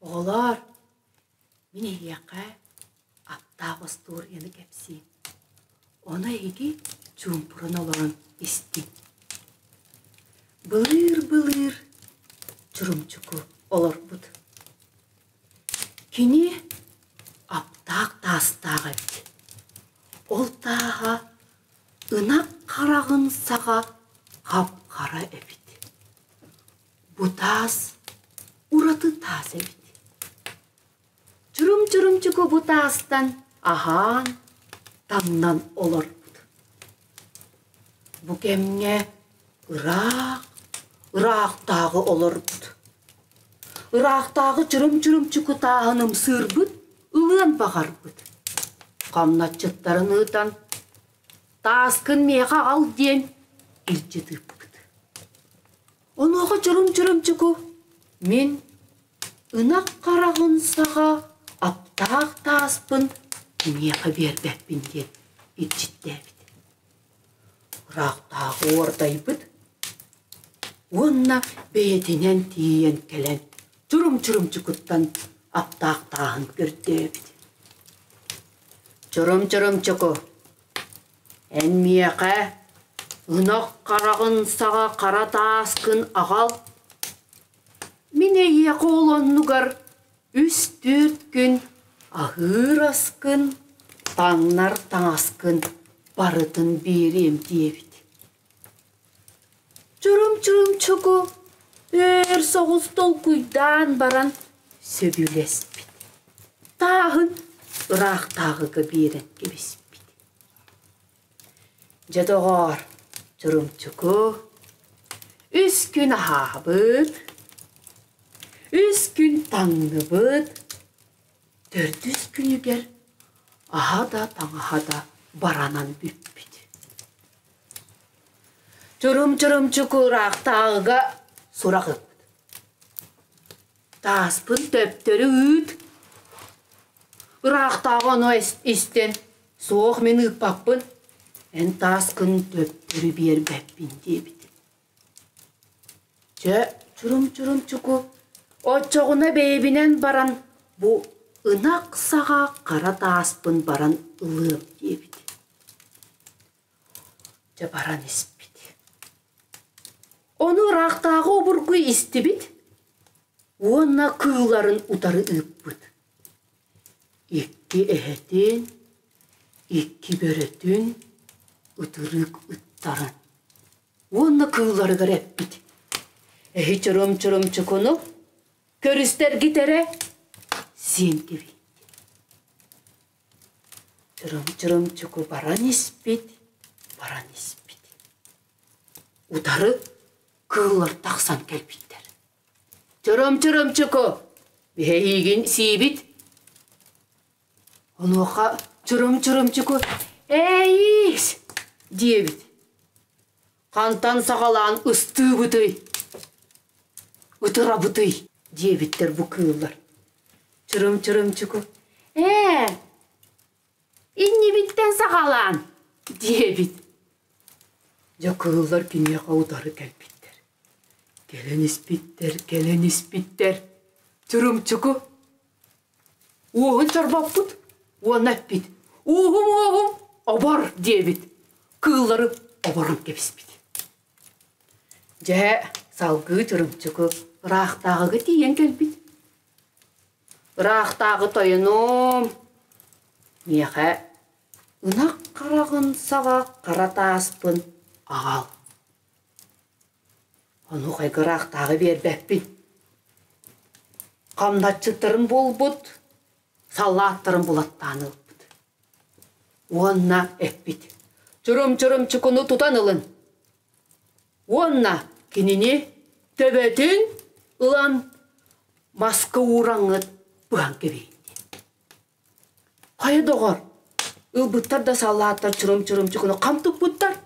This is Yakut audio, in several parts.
Оҕолоор, мин эһиэхэ аптаах остуоруйаны кэпсиим. Ону эһиги чуумпуран олорон истиҥ. Былыыр-былыыр Чурумчуку олорбут. Кини аптаах таастаах эбит. Ол тааһа ынах хараҕын саҕа хап-хара эбит. Бу таас ураты таас эбит. Чурум-чурумчуку бу таастан аһаан, таҥнан олорбут. Бу кэмҥэ ыраах, ыраахтааҕы олорбут. Ыраахтааҕы чурум-чурумчуку тааһын ымсыырбыт, ылыан баҕарбыт. Хамначчыттарын ыытан, «Тааскын миэхэ аҕал» диэн илдьи тыыппыт. Онуоха чурум-чурумчуку мин ынах хараҕын саҕа аптаах тааспын киниэхэ биэрбэппин диэн илдьиттээбит. Ыраахтааҕы уордайбыт уонна бэйэтинэн тиийэн кэлэн чурум-чурумчукуттан аптаах тааһын көрдөөбүт. Чурум-чурумчуку, эн миэхэ ынах хараҕын саҕа хара тааскын аҕал. Мин эйиэхэ ол оннугар үс-түөрт күн аһыыр аскын, таҥнар таҥаскын барытын биэриэм диэбит. Чурум-чурумчуку өр соҕус толкуйдаан баран сөбүлэспит. Тааһын ыраахтааҕыга биэрэн кэбиспит. Дьэ доҕоор, Чурумчуку үс күн аһаабыт, үс күн таҥныбыт, төрдүс күнүгэр аһа да таҥаһа да баранан бүппүт. Чурум-чурумчуку ыраахтааҕыга сурах ыппыт. Тааспын төптөрү ыыт. Ыраахтааҕы ону истэн, суох мин ыыппаппын, эн тааскын төптөрү биэрбэппин диэбит. Чэ, чурум-чурумчуку, оччоҕуна бэйэбинэн баран бу ынах саҕа хара тааспын баран ылыам диэбит. Дьэ баран испит. Ону ыраахтааҕы обургу истибит уонна кыылларын утары ыыппыт. Икки эһэтин, икки бөрөтүн, ытырык ыттарын уонна кыылларыгар эппит: «Эһи чором-чоромчукуну көрүстэргит эрэ сиэн кэбиһин» Чырым-чырымчуку баран испит, баран испит. Утары кыыллар тахсан кэлбиттэр. Чырым-чырымчуку, биһиигин сиибит. Онуоха чырым-чырымчуку «Ээйиис!» диэбит. Хантан саҕалаан ыстыыбытый, ытырабытый диэбиттэр бу кыыллар. Чырым-чырымчуку «Ээ, иннибиттэн саҕалаан» диэбит. Дьэ кыыллар киниэхэ утары кэлбиттэр. Кэлэн испиттэр, кэлэн испиттэр. Чырымчуку уоһун чорбоппут уонна эппит: «Ууһум, уоһум, обор!» диэбит. Кыыллары оборон кэбиспит. Дьэ, салгыы Чырымчыгы ыраахтааҕыга тиийэн кэлбит. Ыраахтааҕы тойонум, миэхэ ынах хараҕын саҕа хара тааспын аҕал. Онуоха ыраахтааҕы биэрбэппин. Хамначчыттарын булбут, саллааттарын булаттаан ылбыт. Уонна эппит: «Чурум-чурумчукуну тутан ылын. Уонна кинини төбөтүн ылан маска уураҥҥыт быһан кэбиһин» диэн. Хайа доҕор, ылбыттар да саллааттар чурум-чурумчукуну хам туппуттар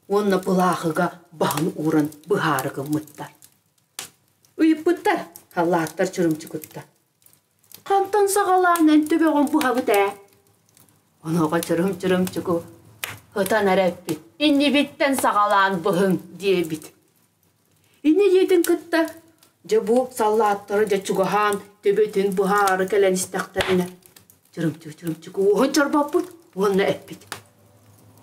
уонна былаахыга баһын ууран быһаары гыммыттар. Ыйыппыттар саллааттар чурумчукуттан. Хантан саҕалаан эн төбөҕүн быһабыт ээ? Онуоха чурум-чурумчуку ытан эрэ эппит, иннибиттэн саҕалаан быһыҥ диэбит. Инньэ диэтин кытта Дьэ бу саллааттара дьэ чугаһаан төбөтүн быһаары кэлэн истэхтэринэ чырымчык чырымчык уоһун чорбоппут уонна эппит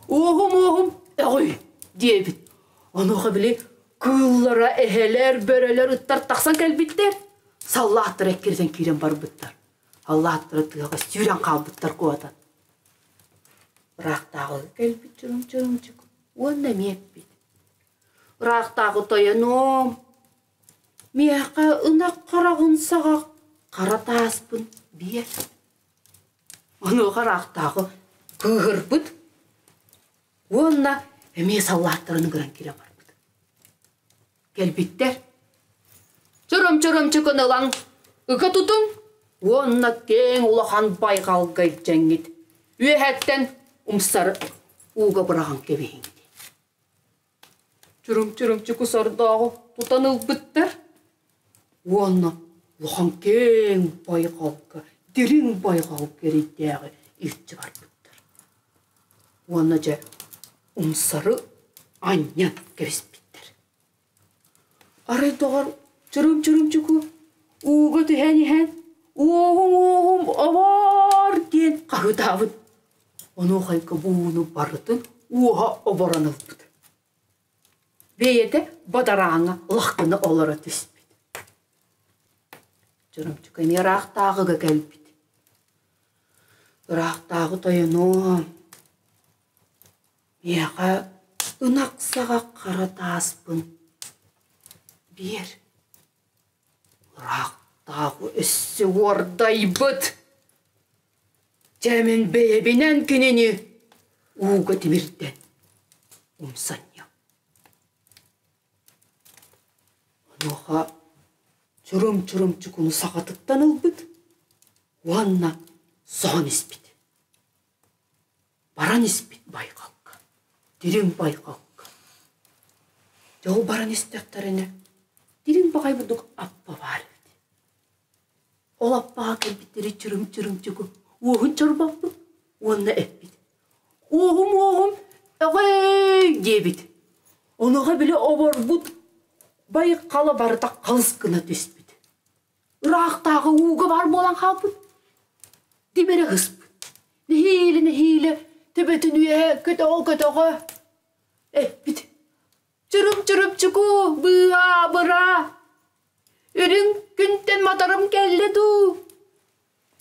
«Уоһум, уоһум, өҕүй!» диэбит. Онуоха били кыыллара, эһэлэр, бөрөлөр, ыттар тахсан кэлбиттэр. Саллааттара эккирэтэн киирэн барбыттар. Аллааттара тыаҕа сүүрэн хаалбыттар куотан. Ыраахтааҕы кэлбит чырым-чырымчык уонна эмиэ эппит. Ыраахтааҕы тойонуом, миэхэ ынах хараҕын саҕа хара тааспын биэр. Онуоха ыраахтааҕы кыыһырбыт уонна эмиэ саллааттарын ыҥыран киирэн барбыт. Кэлбиттэр. Чырым-чырымчыкын ылан ыга тутуҥ уонна киэҥ улахан байҕалга илдьэҥҥит үөһэттэн умсары ууга быраҕан кэбиһиҥ диэн. Чырым-чырымчыку сордооҕу тутан ылбыттар уонна улахан киэҥ байҕалга, дириҥ байҕалга эрэйдээҕи илдьэ барбыттар. Уонна дьэ умсары анньан кэбиспиттэр. Арай доҕор чырым-чырымчыку ууга түһэн иһэн «Уоһум, уоһум, обоор!» диэн хаһыытаабыт. Онуоха бу ууну барытын уоһа оборон ылбыт. Бэйэтэ бадарааҥҥа лах гына олоро түспүт. Чырымчык эмиэ ыраахтааҕыга кэлбит. Ыраахтааҕы тойонуом, миэхэ ынах саҕа хара тааспын биэр. Ыраахтааҕы өссө уордайбыт. Дьэ мин бэйэбинэн кинини ууга тимирдэн умсанньам. Онуоха чурум-чурумчукуну саҕатыттан ылбыт уонна соһон испит. Баран испит байҕалга, дириҥ байҕалга. Дьэ ол баран истэхтэринэ дириҥ баҕайы бурдук аппа баар эбит. Ол аппаҕа кэлбиттэри чырым-чырымчыгы уоһун чорбоппут уонна эппит: «Уоһум, уоһум, эҕэй!» диэбит. Онуоха били оборбут байхала барыта халыс гына түспүт. Ыраахтааҕы ууга баар буолан хаалбыт. Тимирэ ыспыт. Нэһиилэ-нэһиилэ төбөтүн үөһэ көтөҕө-көтөҕө эппит: «Чырым-чырымчыку, быыһаа-быраа! Үрүҥ күнтэн матарым кэллэ дуу?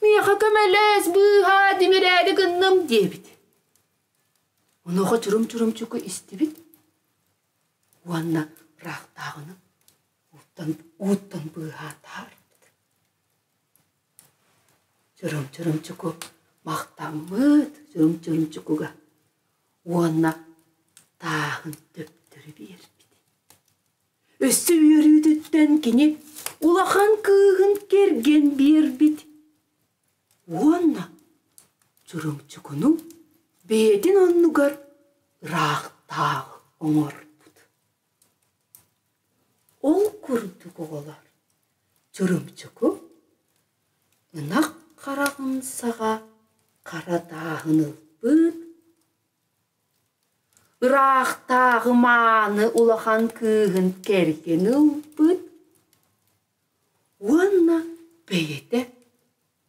Миэхэ көмөлөс, быыһаа, тимирээри гынным» диэбит. Онуоха чурум-чурумчуку истибит уонна ыраахтааҕыны ууттан, ууттан быыһаа таһаарбыт. Чурум-чурумчуку махтаммыт чурум-чурумчукуга уонна тааһын төптөрү биэрбит. Өссө үөрүүтүттэн кини улахан кыыһын кэргэн биэрбит уонна Чурумчукуну бэйэтин оннугар ыраахтааҕы оҥорбут. Ол курдук оҕолор Чурумчуку ынах хараҕын саҕа хара тааһын ылбыт Ыраахтааҕы мааны улахан кыыһын кэргэн ылбыт уонна бэйэтэ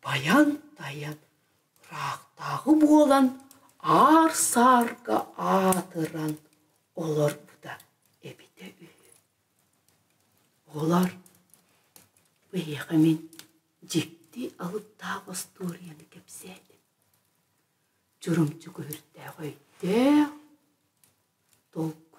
байан-тайан ыраахтааҕы буолан аар-саарга аатыран олорбута эбитэ үһү. Оҕолор, бу эһиэхэ мин дьикти алыптаах остуоруйаны кэпсээтим. Чурумчук өһүрдээх өйдөөх, толкуйдаах.